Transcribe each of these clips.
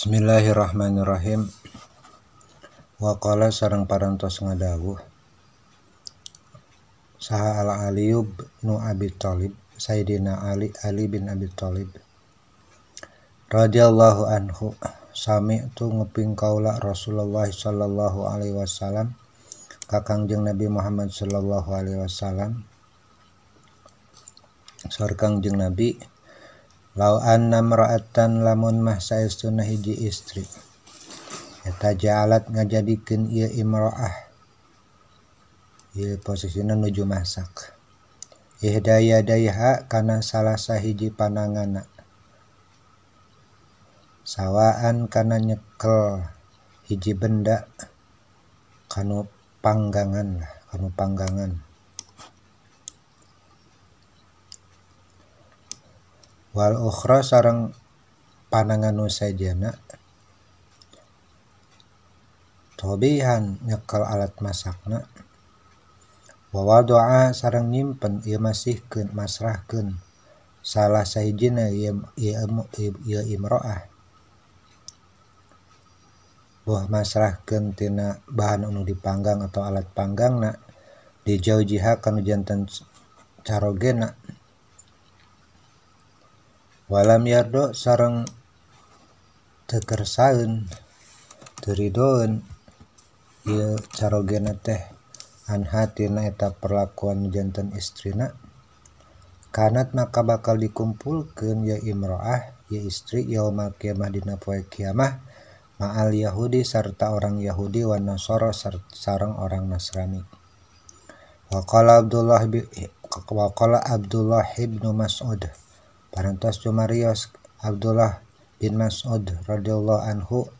Bismillahirrahmanirrahim. Wa qala sareng parantos ngadawuh saha al Ali bin Abi Thalib, Sayyidina Ali, Ali bin Abi Thalib radhiyallahu anhu, sami'tu nguping kaula Rasulullah sallallahu alaihi wasallam ka Kangjeng Nabi Muhammad sallallahu alaihi wasallam. Saur Kangjeng Nabi, lau anna mar'atan lamun mah saestuna hiji istri eta ja'alat ngajadikeun ieu imra'ah, ieu posisina nuju masak, ihda yadaiha kana salah sahiji pananganna, sawaan kana nyekel hiji benda kanu panggangan lah, kanu panggangan, wal ukhra sareng panangan nu sajana tobihan nyekel alat masakna, wa wadoa sareng nyimpen ieu masihkeun masrahkeun salah sahijina ieu imro'ah, boh masrahkeun tina bahan anu dipanggang atau alat panggangna dijaujiha kanu janten carogena, walam yardo sareng teu kersaeun teu ridoeun ieu carogena teh anha tina eta perlakuan janten istrina, kanat maka bakal dikumpulkeun ieu imro'ah ieu istri yaumal kiamah dina poe kiamah ma'al Yahudi sarta orang Yahudi wa Nasara sareng orang Nasrani. Wa qala Abdullah ibn Mas'ud, parantos cumarios Abdullah bin Mas'ud radhiyallahu anhu,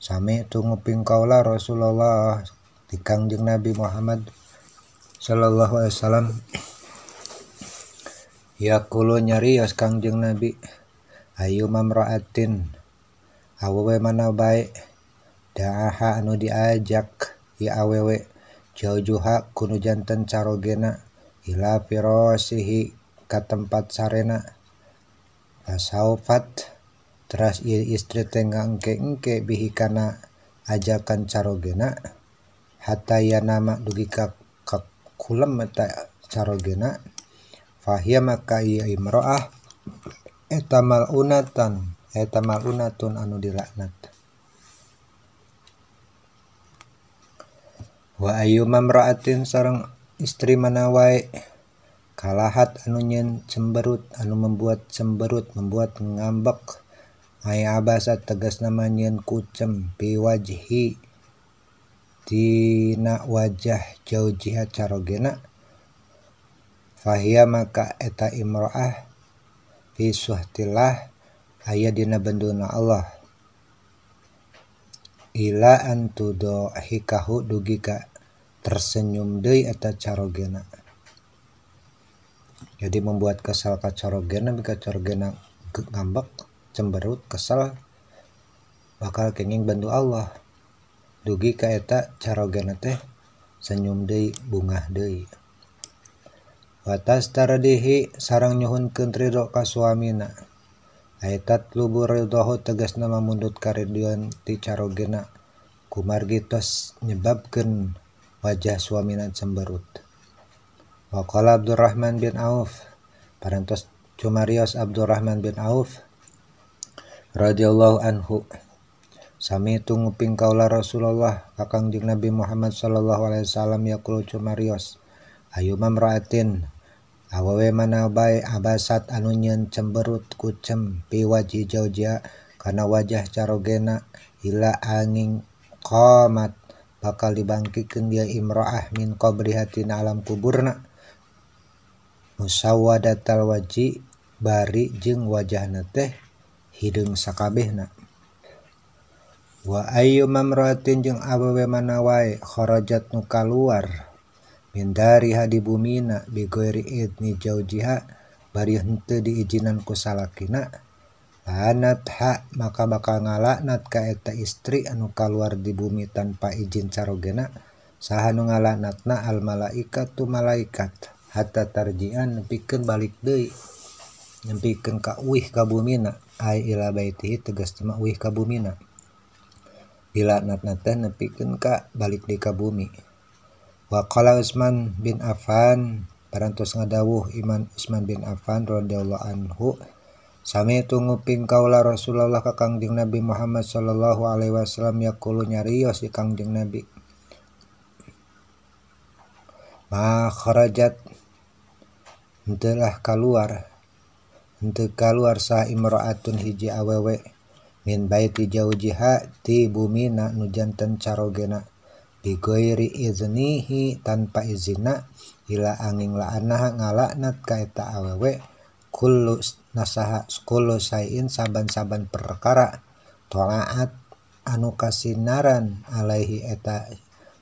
sami nguping kaula Rasulullah di Kangjeng Nabi Muhammad sallallahu alaihi wasallam, yaqulu nyarios Kangjeng Nabi, ayu mamra'atin awewe mana bae da'aha anu diajak ieu awewe jaujuha kunu janten carogena ila firasihi ka tempat sarena, fasaufat teras ieu istri teh ngangke-engke bihi kana ajakan carogena, hatta yanama dugi ka kulem eta carogena, fahiya maka ieu imro'ah eta malunatan eta malunatun anu dilaknat. Wa ayyuma imra'atin sareng istri mana wae kalahat anu nyen cemberut, anu membuat cemberut, membuat ngambek, ay abasa tegasna nyen kucem pi wajhi dina wajah jaujiha carogena, fahiya maka eta imro'ah fi suhtillah aya dina benduna Allah, ila antudohikahu dugi ka tersenyum deui eta carogena. Jadi membuat kesal ka carogena, mika carogena ngambek, cemberut, kesal, bakal kenging bantu Allah dugi ka eta carogena teh senyum deui, bungah deui. Watas taradihi sareng nyuhunkeun ridho ka suamina, aitat lubur ridhohu tegasna mamundut karidhoan ti carogena kumargi tos nyebabkeun wajah suamina cemberut. Wa qala Abdurrahman bin Auf, parantos cumarios Abdurrahman bin Auf radhiyallahu anhu, sami nguping kaula Rasulullah ka Kangjeng Nabi Muhammad sallallahu alaihi wasallam yaqulu cumarios, ayyuma imra'atin awewe mana bae abasat anu nyeun cemberut kucem pi wajhi jaujiha kana wajah carogena, ila angin qamat bakal dibangkikeun dia imro'ah min qabriha tina alam kuburna, musawwadatal waji bari jeung wajahna teh hideung sakabehna. Wa ayyuma imra'atin jeung awewe mana wae kharajat nu kaluar min dariha di bumina bi ghairi idni jaujiha bari henteu diizinan ku salakina, lanat ha maka bakal ngalaknat ka eta istri anu kaluar di bumi tanpa izin carogena, saha nu ngalaknatna al malaikatu malaikat hatta tarjian nepikeun balik deui, nepikeun ka uih ka bumina, ai ila baitihi tegas mah uih ka bumina. Dilaknatna teh nepikeun ka balik deui ka bumi. Wa qala Utsman bin Affan parantos ngadawuh Iman Utsman bin Affan radhiyallahu anhu sami nguping kaula Rasulullah ka Kangjeng Nabi Muhammad sallallahu alaihi wasallam yaqulu nyarios di Kangjeng Nabi ma kharajat henteu kaluar sa imra'atun hiji awewe min baiti jaujiha ti bumina nu janten carogena bigoiri iznihi tanpa izina ila angin la'anaha ngalaknat ka eta awewe kullu nasaha kullu sain saban-saban perkara tolaat anu kasinaran alaihi eta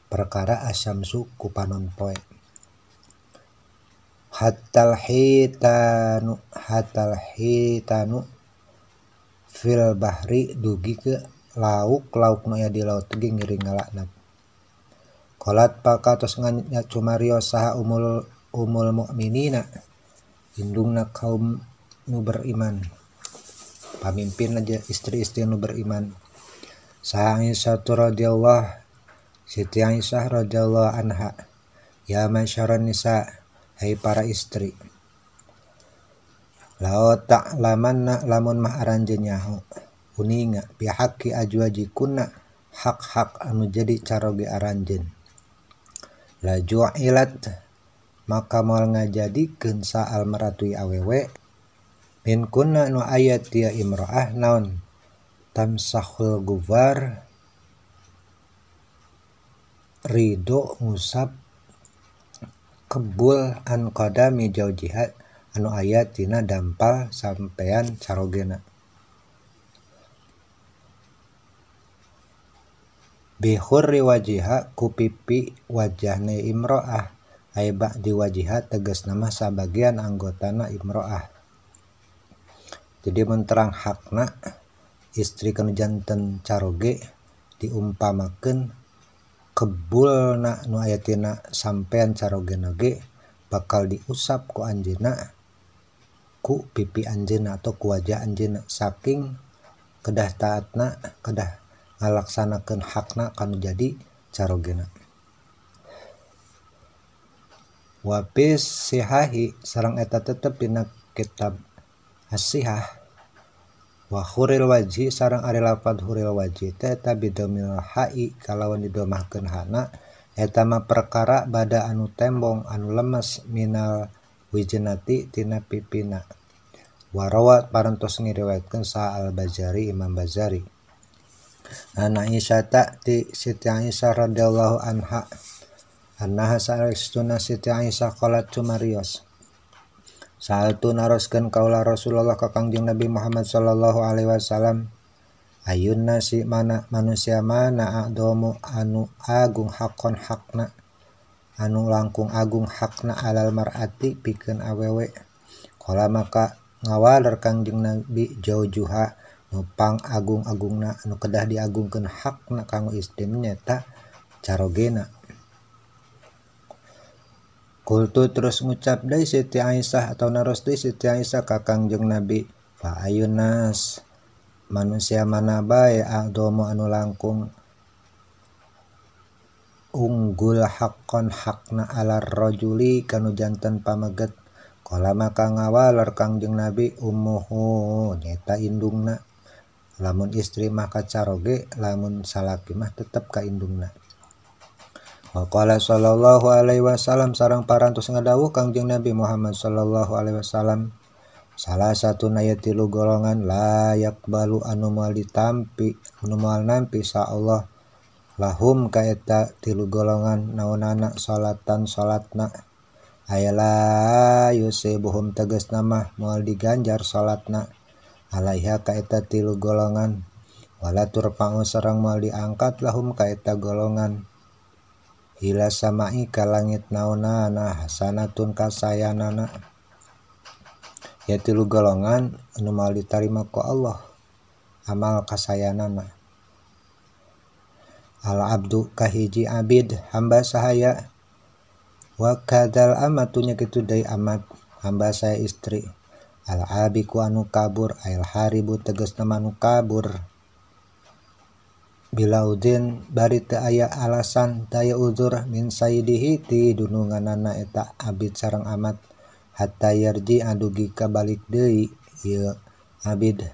perkara asyamsu ku panon poe hatal hitanu fil bahri dugi ke lauk nu aya di laut ge ngiring ngalaknat. Qalat pakatos cumarios saha umul mukminina indungna kaum nu beriman pamimpin aja istri-istri nu beriman saha Aisyah radhiyallahu Siti Aisyah radhiyallahu anha ya masyaran nisa hai para istri lao ta'lamanna lamun mah aranjeun nyaho uninga bihaqi ajwajikunna hak-hak anu jadi caroge aranjeun la ju'ilat maka moal ngajadikeun sa almaratu awewe min kunna nu aya tia imra'ah naon tamsahul gubar ridho ngusap kebul an qadami jaujiha anu aya tina dampal sampean carogena bihurri wajiha ku pipi wajahna imro'ah ay ba'di wajiha tegasna mah sabagian anggotana imro'ah. Jadi mun terang hakna istri kanu janten caroge diumpamakeun kebulna nu aya tina sampean carogena ge bakal diusap ku anjeunna ku pipi anjeunna atau ku wajah anjeunna saking kedah taatna kedah ngalaksanakeun hakna kanu jadi carogena. Wa fis sihahi sareng eta tetep dina kitab as-sihah wa huril wajhi sareng ari lafad huril wajhi teh eta bidomil ha'i kalawan didomahkeun hana eta mah perkara bada anu tembong anu lemes minal wijnati tina pipina. Warawat parantos ngiriwayatkeun sa al-Bazari Imam Bazari. Ana Aisyah ta ti Siti Aisyah radhiyallahu anha annaha sa'altuna Siti Aisyah qalat cumarios sa'altu naroskeun kaula Rasulullah ka Kangjeng Nabi Muhammad sallallahu alaihi wasallam ayun nasi mana manusia mana a'domu anu agung hakon hakna anu langkung agung hakna alal mar'ati pikeun awewe qala maka ngawaler Kangjeng Nabi jaujuha nu pang agung-agungna anu kedah diagungkeun hakna kanggo istri nyata carogena. Kultu terus ngucap deui Siti Aisyah atau naros deui Siti Aisyah ka Kangjeng Nabi fa ayun nas manusia mana bae a'domu anu langkung unggul haqqon hakna alar rajuli kanu janten pameget qala maka ngawaler Kangjeng Nabi ummuhu nyata indungna lamun istri mah kacaroge lamun salaki mah tetep ka indungna. Wa qala sallallahu alaihi wasallam sareng parantos ngadawuh Kangjeng Nabi Muhammad sallallahu alaihi wasallam salah satu aya tilu golongan layak balu anu moal ditampi anu moal nampi sa Allah lahum ka eta tilu golongan naonana salatan salatna aya la yusibuhum tegasna mah moal diganjar salatna alaiha ka eta tilu golongan wala turfa'u sareng moal diangkat lahum ka eta golongan ila sama'i ka langit naonana hasanatun kasayanana ya tilu golongan anu moal ditarima ku Allah amal kasayanana al abdu kahiji abid hamba sahaya wa kadzal amatunya kitu deui amat hamba saya istri al abiku anu kabur ail haribu tegasna anu kabur Bila udin bari teu aya alasan teu aya uzur min sayyidihi ti dununganana eta abid sareng amat hatta yarji adugi ka balik deui ieu abid.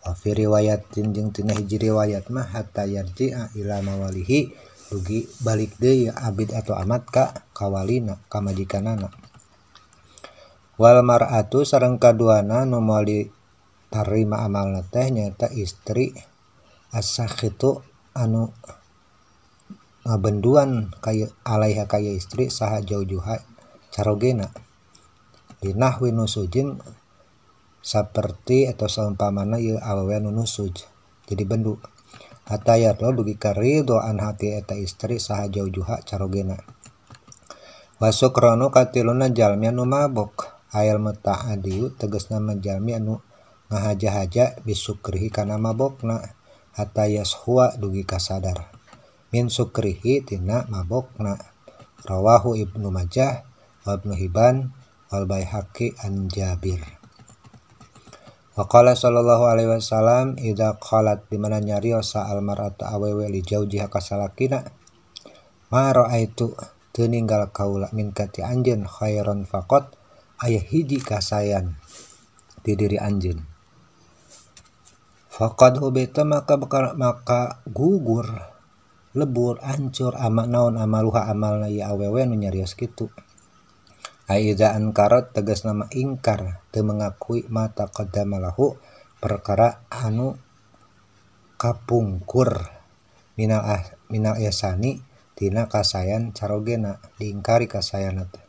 Wa fi riwayatin jeung tina hiji riwayat mah hatta yarji ila mawalihi dugi balik deui abid atau amat ka kawalina ka majikanana. Wal mar'atu sareng kaduana nu moal ditarima amalna teh nyaeta istri as-sakhitu anu ngabenduan kaya alaiha kaya istri saha jaujuha carogena linahwi nusujin saperti atau saumpamana ieu awewe nu nusuj jadi bendu hatta yardo dugi ka ridho an hati eta istri saha jaujuha carogena. Wasukronu katiluna jalmi anu mabok ayal muta'adiu tegasna jalmi anu ngahaja-haja bisukrihi kana mabokna hatta yashua dugi kasadar min sukrihi tina mabokna. Rawahu Ibnu Majah wa Ibnu Hibban wal Baihaqi an Jabir. Wa qala sallallahu alaihi wasallam idza qalat dimana nyarios al mar'atu awewe li jaujiha kasalakina ma ra'aitu teu ninggal kaula min kati anjeun khairan faqat aya hiji kasayan di diri anjeun. Faqad hubita maka maka gugur lebur hancur ama naon amaluha amalna ieu awewe nu nyarios kitu. Ai idza ankarat tegasna mah ingkar teu mengakui ma taqaddama lahu perkara anu kapungkur minal ihsani tina kasayan carogena diingkari kasayanna teh.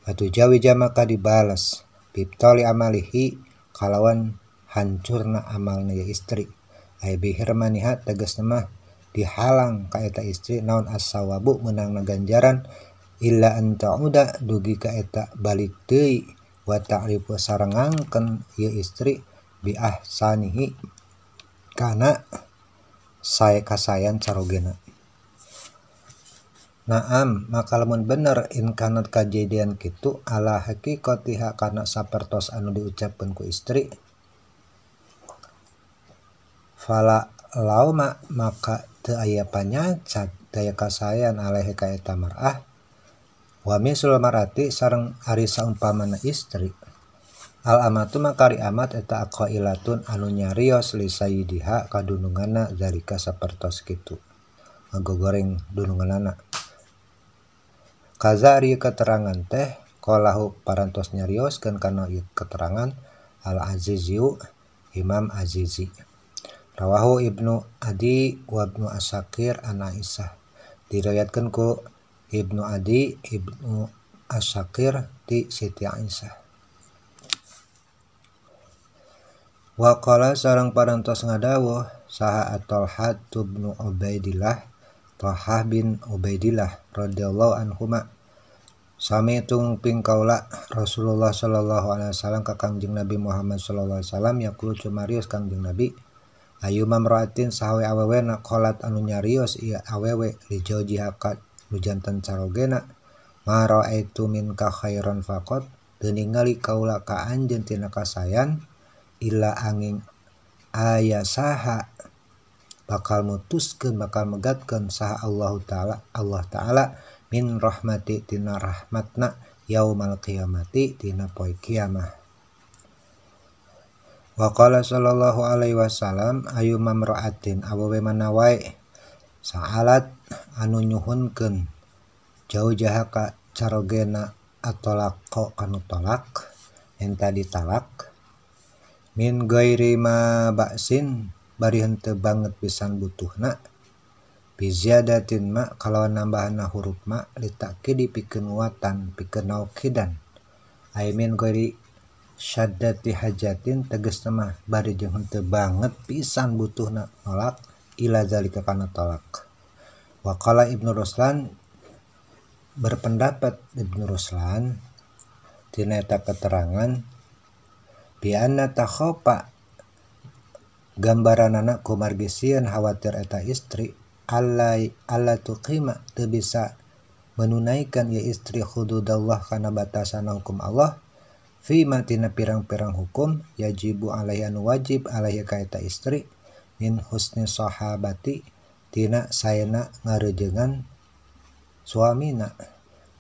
Batu jawija maka dibales bibtali amalihi kalawan hancurna amalna ya istri. Ai bihirmaniha tegasna mah dihalang ka eta istri naon as-sawabu meunangna ganjaran illa an ta'uda dugi ka eta balik deui wa ta'rifu sareng ngangken ieu istri bi ahsanihi kana sae kasayan carogena. Naam maka lamun bener in kanat kajadian kitu ala haqiqatiha kana sapertos anu diucapkeun ku istri fala lauma maka teu aya panyacat daya kasayan alaihi ka eta mar'ah wa misul mar'ati sareng ari saumpamana istri al amatu maka ari amat eta aqailatun anu nyarios li sayyidiha kadununganna zalika sapertos kitu ngagogoreng dununganana. Kaza ari keterangan teh qalahu parantos nyarioskeun kana ieu keterangan al aziziu Imam Azizi. Rawahu Ibnu Adi wa Ibnu Asakir an Aisyah. Diriwayatkeun ku Ibnu Adi, Ibnu Asakir ti Siti Aisyah. Wa qala sareng parantos ngadawuh saha Talha bin Ubaidillah, Talha bin Ubaidillah radhiyallahu anhuma. Sami tungping kaula Rasulullah sallallahu alaihi wasallam ka Kangjeng Nabi Muhammad sallallahu alaihi wasallam yaqulu cumarios Kangjeng Nabi ayu mamraatin sahawe awewe na qalat anu nyarios ieu awewe li jaujiha ka nu janten carogena ma raaitu minka khairan faqat teu ningali kaula ka anjeun tina kasayan illa angin aya saha bakal mutuskeun bakal megatkeun saha Allah taala Allah taala min rahmati tina rahmatna yaumal qiyamati tina poe kiamah. Wa qala sallallahu alaihi wasallam ayu mamraatin awewe mana wae saalat anu nyuhunkeun jauh-jaha ka carogena atolaqo kanu tolak enta ditalak min ghairi ma ba'sin bari henteu banget pisan butuhna biziadatin ma kalawan nambahanna huruf ma litakidi pikeun watan pikeun naukidan ai min ghairi syaddati hajatin tegasna mah bari jeung henteu banget pisan butuhna nolak ila zalika kana tolak. Wa qala Ibnu Ruslan berpendapat Ibnu Ruslan tina eta keterangan bi anna takhofa gambaranana kumargi sieun khawatir eta istri alla tuqima teu bisa menunaikan ya istri hududallah kana batasan hukum Allah fi ma tina pirang-pirang hukum yajibu alaihi anu wajib alaihi ka eta istri min husni sahabati tina saena ngareujeungan suamina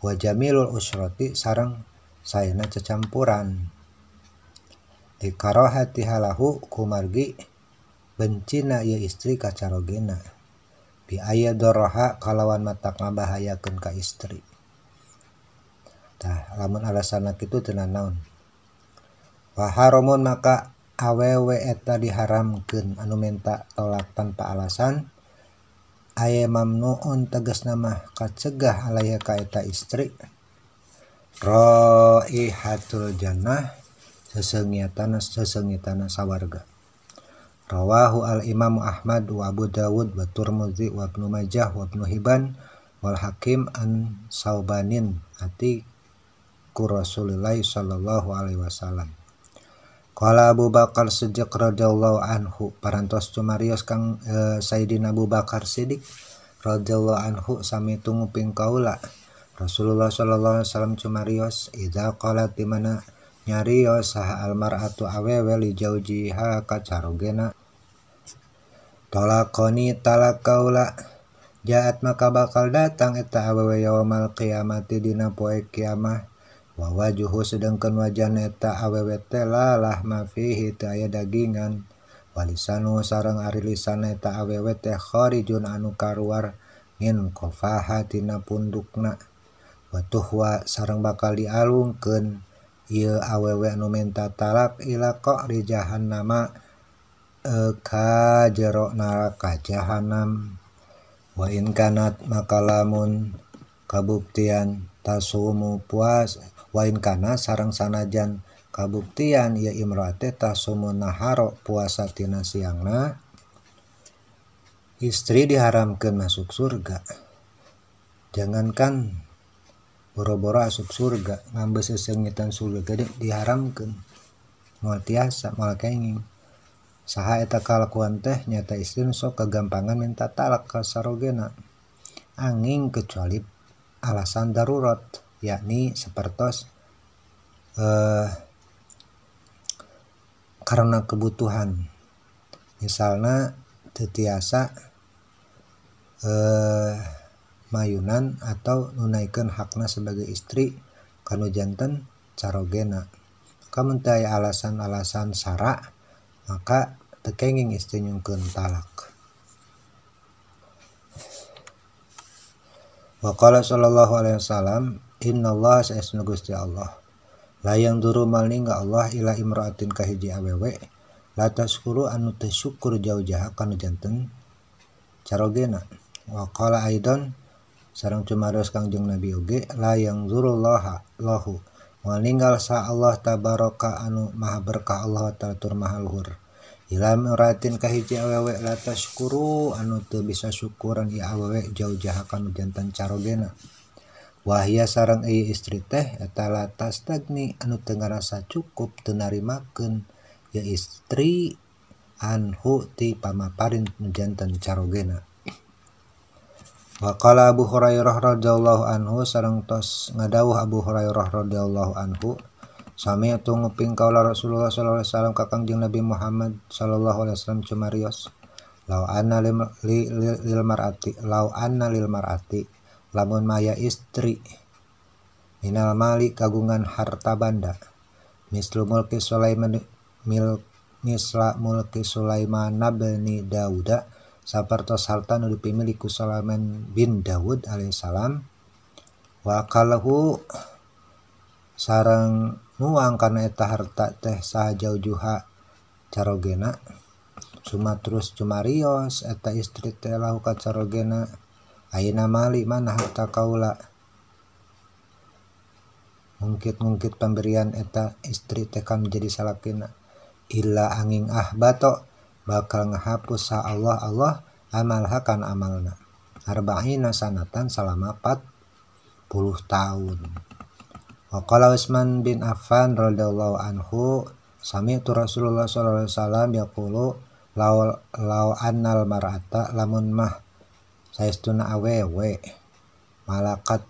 wa jamilul usrati sareng saena cecampuran dikarohati halahu kumargi bencina ieu istri ka carogena bi aya doroha kalawan matak ngabahayakeun ka istri. Tah lamun alasanna kitu teu nanaon. Wa haramun maka awewe eta diharamkeun anu menta tolak tanpa alasan aya mamnuun tegasna mah kacegah alaiha ka eta istri raihatul jannah seseungitana sawarga. Rawahu al Imam Ahmad wa Abu Dawud wa Tirmidzi wa Ibnu Majah wa Ibnu Hibban wal Hakim an Saubanin ati ku Rasulullah sallallahu alaihi wasallam. Qala Abu Bakar Siddiq radhiyallahu anhu parantos cumarios kang Sayyidina Abu Bakar Siddiq radhiyallahu anhu sami tunguping kaula Rasulullah sallallahu alaihi wasallam cumarios idza qalat di mana nyarios saha almar'atu awewe li jaujiha ka carogena talaqani talak kaula jaat maka bakal datang eta awewe yaumal qiyamati dina poe kiamah wa wajuhu sedangkan wajahna eta awewe teh lalah ma fihi teu aya dagingan walisanu sareng ari lisana eta awewe teh kharijun anu karuar min qafaha tina pundukna wa tuhwa sareng bakal dialungkeun ieu awewe anu menta talak ila qa'ri jahannama ka jero neraka jahanam wa in kanat maka lamun kabuktian tasumu puas wa in kana sareng sanajan kabuktian ieu imro'ate tasumu naharo puasa tina siangna istri diharamkeun masuk surga. Jangankan boro-boro asup surga ngambe sesengitan surga diharamkeun moal tiasa moal kenging. Saha eta kalakuan teh nyata istri sok kegampangan minta talak ka sarogena angin kecuali alasan darurat yakni sapertos karena kebutuhan misalna teu tiasa mayunan atau nunaikeun hakna sebagai istri kanu janten carogena. Kamun teu aya alasan-alasan sara maka teu kenging istri nyungkeun talak. Wa qala sallallahu alaihi wasallam innallaha saestuna Gusti Allah la yanzuru malingga Allah ila imra'atin ka hiji awewe la tashkuru anu teu syukur jaujaha kanu janten carogena. Wa qala aidon sareng cumaros Kangjeng Nabi oge la yanzurullaha lahu malinggal sa Allah tabaraka anu maha berkah Allah ta'ala tur maha luhur ila imra'atin ka hiji awewe la tashkuru anu teu bisa syukuran ieu awewe jaujaha kanu janten carogena. Wahya sareng ieu istri teh eta la tastagni anu teu ngarasa cukup teu narimakeun ieu istri anhu ti pamaparin nu janten carogena. Wa qala Abu Hurairah radhiyallahu anhu sareng tos ngadawuh Abu Hurairah radhiyallahu anhu sami'tu nguping kaula Rasulullah sallallahu alaihi wasallam ka Kangjeng Nabi Muhammad sallallahu alaihi wasallam cumarios law anna lil mar'ati law anna lil mar'ati lamun maya istri minal mali kagungan harta banda mislu mulki Sulaiman misla mulki Sulaiman bin Dauda sapertos harta nu dipimilik ku Sulaiman bin Daud alaihissalam wa kalahu sareng nuang kana eta harta teh saha jaujuha carogena suma terus cumarios eta istri teh lahu ka carogena ayeuna mali mana harta kaula ngungkit-ngungkit pemberian eta istri teh kan jadi salakina illa angin ahbato bakal ngahapus sa Allah Allah amalha kana amalna arba'ina sanatan selama 40 tahun. Wa qala Utsman bin Affan radhiyallahu anhu sami'tu Rasulullah sallallahu alaihi wasallam yaqulu law annal mar'ata lamun mah saestuna awewe malakat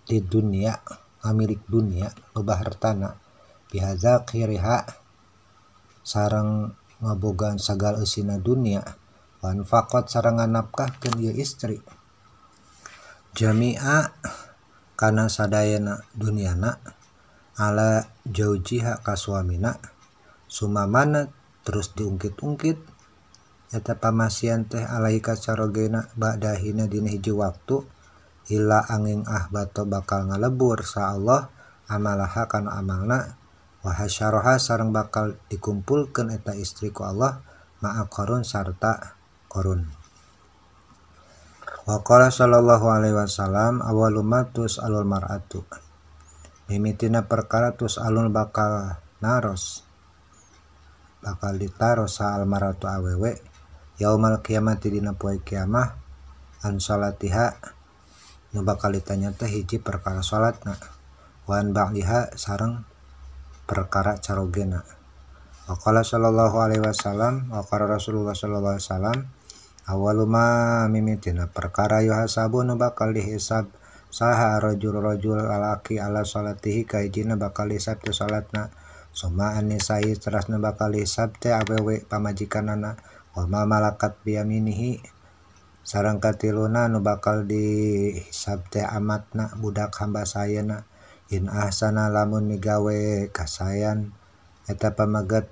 di dunia ngamilik dunia loba hartana bihaza khiriha sareng ngabogaan sagala eusina dunia wa Wa anfaqat sareng nganapkahkeun ieu istri jami'a kana sadayana duniana ala jaujiha ka suamina sumamana terus diungkit-ungkit eta pamasian teh alaihi ka carogena ba'dahina dina hiji waktu illa angin ahbato bakal ngalebur sa Allah amalaha kana amalna wa hasyaraha sareng bakal dikumpulkeun eta istri ku Allah ma'a qarun sarta qarun. Wa qala sallallahu alaihi wasallam awwalu ma tus'alul mar'atu mimitina perkara tus'alul bakal naros bakal ditaros sa almaratu awewe yaumal kiamati dina poe kiamah an salatiha nu bakal ditanya teh hiji perkara salatna wa an ba'liha sareng perkara carogena. Wa qala sallallahu alaihi wasallam wa qala Rasulullah sallallahu alaihi wasallam awwalu ma mimitina perkara yuhasabu nu bakal dihisab saha rajul-rajul lalaki ala salatihi kahijina bakal dihisab teh salatna suma anisai terasna bakal dihisab teh awewe pamajikanana wa ma malakat biyaminihi sareng katiluna nu bakal dihisab teh amatna budak hamba sayana in ahsana lamun migawe kasayan eta pamaget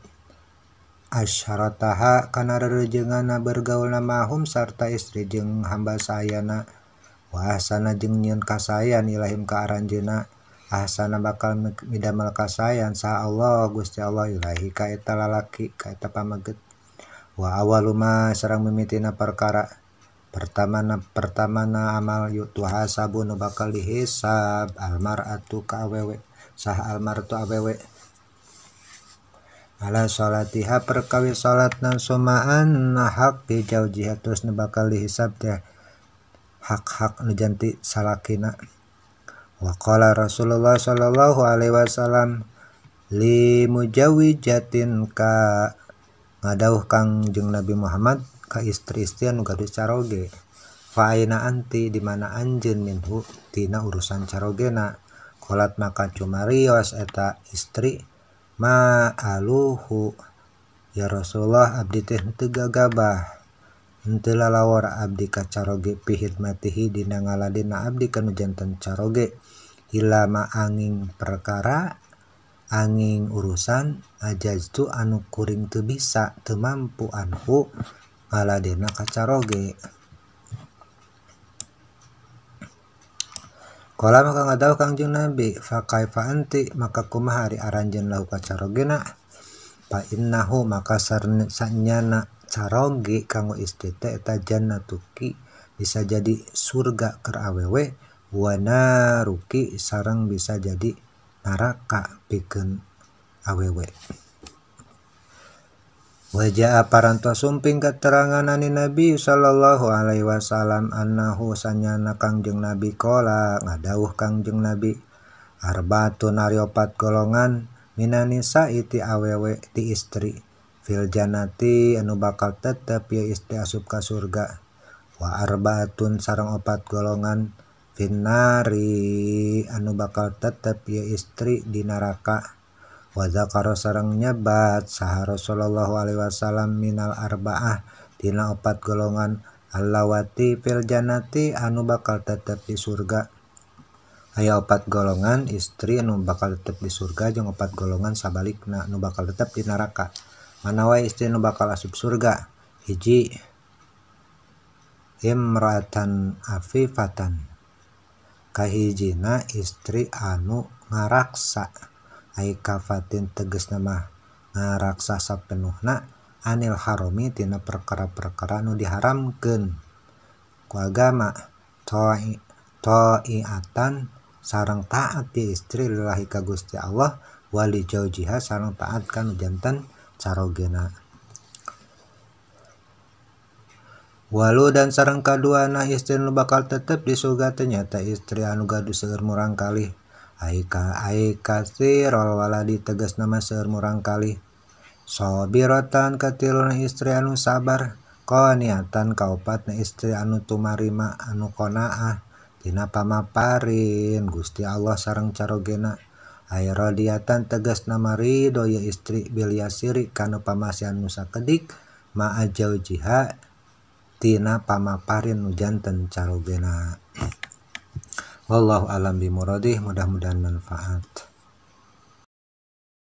asyarataha kana rerejenganna bergaulna mahum sarta istri jeung hamba sayana wa ahsana jeung nyieun kasayan ilahim ka aranjeunna ahsana bakal midamel kasayan saha Allah Gusti Allah ilahi ka eta lalaki ka eta pamaget. Wa awwalu ma sareng mimitina perkara pertamana amal yutuhasabu nu bakal dihisab almar'atu ka awewe saha almar'atu awewe ala salatiha perkawis salatna sumaan haqqi jaujiha terus nu bakal dihisab teh hak-hak nu janti salakina. Wa qala Rasulullah sallallahu alaihi wasallam li mujawijatin ka ngadauh Kangjeng Nabi Muhammad ka istri-istri anu gaduh caroge fa aina anti di mana anjeun minhu tina urusan carogena qolat maka cumarios eta istri ma aluhu ya Rasulullah abdi teh henteu gagabah henteu lalawor abdi ka caroge pihidmatihi dina ngaladena abdi kanu janten caroge ila ma angin perkara angin urusan ajaztu anu kuring teu bisa teu mampu anhu ngaladena ka caroge. Kala maka ngadawuh Kangjeng Nabi fa kaifa anti maka kumaha ari aranjeun lahu ka carogena fa innahu maka sanyana caroge kanggo istri teh eta jannatuki bisa jadi surga keur awewe wa naruki sareng bisa jadi neraka pikeun awewe. Wa jaa parantos sumping keterangan ani Nabi sallallahu alaihi wasallam annahu sanyana Kangjeng Nabi qala ngadawuh Kangjeng Nabi arbaatun ari opat golongan minanisa iti awewe ti istri fil jannati anu bakal tetep ieu istri asup ka surga wa arbaatun sareng opat golongan finnari anu bakal tetep ieu istri di neraka. Wa zakara sareng nyebat saha Rasulullah alaihi wasallam minal arbaah tina opat golongan allawati fil jannati anu bakal tetep di surga. Aya opat golongan istri anu bakal tetep di surga jeung opat golongan sabalikna anu bakal tetep di neraka. Mana wae istri anu bakal asup surga? Hiji imra'atan afifatan kahijina istri anu ngaraksa ai kafatin tegasna mah ngaraksa sapenuhna anil harami tina perkara-perkara nu diharamkeun ku agama ta'iatan sareng taat di istri lillahi ka Gusti Allah wali jaujiha sareng taat ka nu janten carogena. Walu dan sareng kaduana istri nu bakal tetep di surga teh nyaeta istri anu gaduh seueur murang kalih ai katsirul waladi tegasna mah seueur murang kalih sabiratan katiluna istri anu sabar qaniatan kaopatna istri anu tumarima anu qanaah tina pamaparin Gusti Allah sareng carogena ai radiatan tegasna mah ridho ye istri bil yasiri kana pamasihan nu sakedik ma'a jaujiha tina pamaparin nu janten carogena. Wallahu alam bimuradih, mudah-mudahan manfaat.